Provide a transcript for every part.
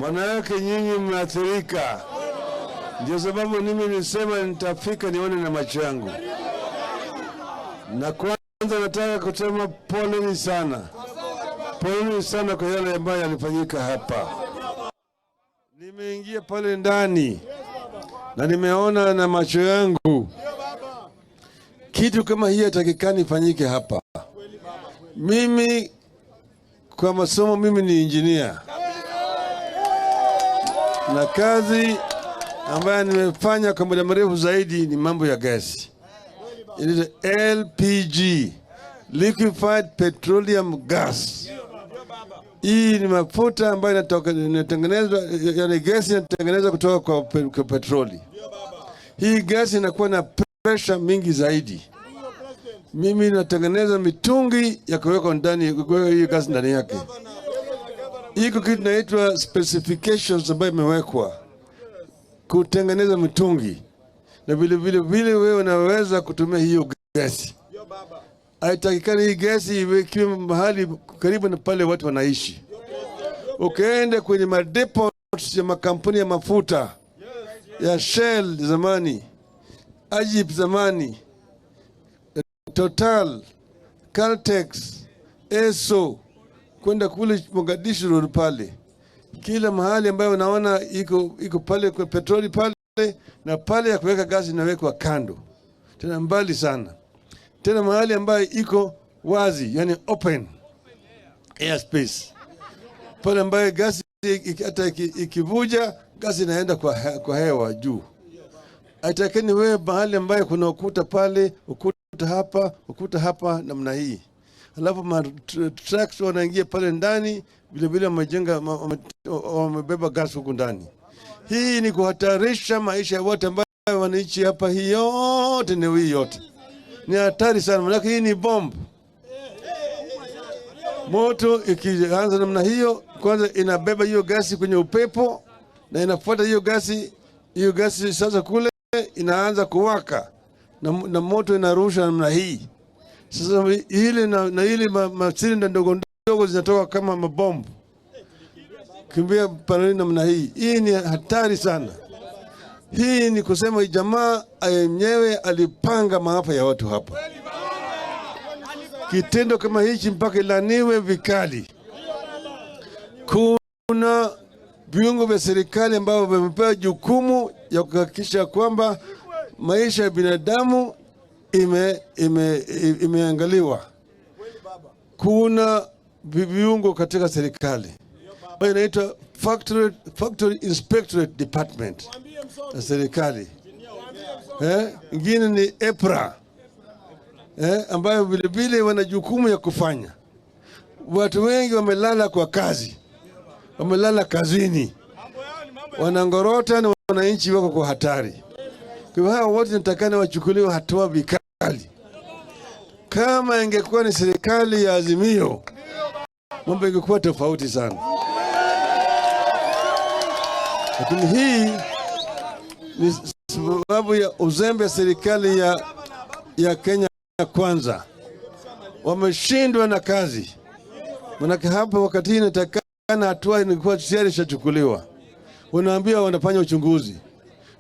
Manake nyinyi mmeathirika, ndio sababu mimi nilisema nitafika nione na macho yangu. Na kwanza nataka kusema poleni sana, poleni sana kwa yale ambayo yalifanyika hapa. Nimeingia pale ndani na nimeona na macho yangu kitu kama hii haitakikani ifanyike hapa. Mimi kwa masomo, mimi ni injinia na kazi ambayo nimefanya kwa muda mrefu zaidi ni mambo ya gesi, inaitwa LPG, liquefied petroleum gas. Hii ni mafuta ambayo inatengenezwa, yani gesi inatengenezwa kutoka kwa petroli. Hii gesi inakuwa na pressure mingi zaidi. Mimi natengeneza mitungi ya kuweka ndani, kuweka hiyo gasi ndani yake. Iko kitu inaitwa specifications ambayo imewekwa kutengeneza mitungi, na vile vile vile wewe unaweza kutumia hiyo gesi. Haitakikani hii gesi iwekiwe mahali karibu na pale watu wanaishi. Ukienda kwenye madepots ya makampuni ya mafuta ya Shell zamani, Agip zamani, Total, Caltex, Esso, kwenda kule Mogadishu Road pale, kila mahali ambayo unaona iko pale kwa petroli pale, na pale ya kuweka gasi inawekwa kando, tena mbali sana, tena mahali ambayo iko wazi, yani open airspace, pale ambayo gasi hata ikivuja gasi inaenda kwa hewa juu. Haitakikani wewe mahali ambayo kuna ukuta pale, ukuta hapa, ukuta hapa namna hii, alafu ma trucks wanaingia pale ndani, vile vile wamejenga wamebeba gas huku ndani. Hii ni kuhatarisha maisha ya watu ambao wanaishi hapa. Hii yote ni hii yote ni hatari sana, maanake hii ni bomb. Moto ikianza namna hiyo, kwanza inabeba hiyo gasi kwenye upepo na inafuata hiyo gasi. Hiyo gasi sasa kule inaanza kuwaka na moto inarusha namna hii. Sasa ile na ile masilinda ndogo ndogo zinatoka kama mabomu kimbia pale namna hii. Hii ni hatari sana. Hii ni kusema jamaa yenyewe alipanga maafa ya watu hapa. Kitendo kama hichi mpaka ilaniwe vikali. Kuna viungo vya serikali ambavyo vimepewa jukumu ya kuhakikisha kwamba maisha ya binadamu imeangaliwa. Kuna viungo katika serikali ambayo inaitwa Factory Inspectorate Department ya serikali, ingine ni EPRA, ambayo vilevile wana jukumu ya kufanya. Watu wengi wamelala kwa kazi, wamelala kazini, wanangorota na wananchi wako kwa hatari. Kwa hivyo hawa wote natakana wachukuliwe hatua vikali. Kama ingekuwa ni serikali ya Azimio, mambo ingekuwa tofauti sana, lakini hii ni sababu ya uzembe ya serikali ya Kenya Kwanza. Wameshindwa na kazi, manake hapa wakati hii inatakana hatua ilikuwa tayari ishachukuliwa. Wanaambia wanafanya uchunguzi.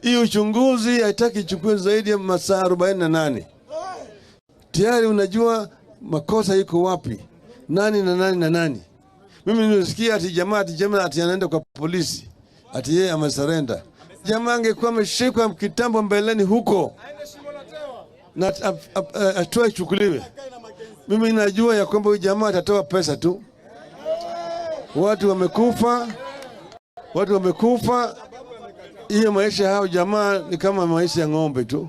Hii uchunguzi haitaki ichukue zaidi ya masaa 48. Tayari unajua makosa iko wapi, nani na nani na nani. Mimi nilisikia ati jamaa ati anaenda kwa polisi ati yeye amesurrender. Jamaa angekuwa ameshikwa kitambo mbeleni huko na hatua ichukuliwe. Mimi najua ya kwamba huyu jamaa atatoa pesa tu. Watu wamekufa, watu wamekufa. Hiyo maisha hao jamaa ni kama maisha ya ng'ombe tu.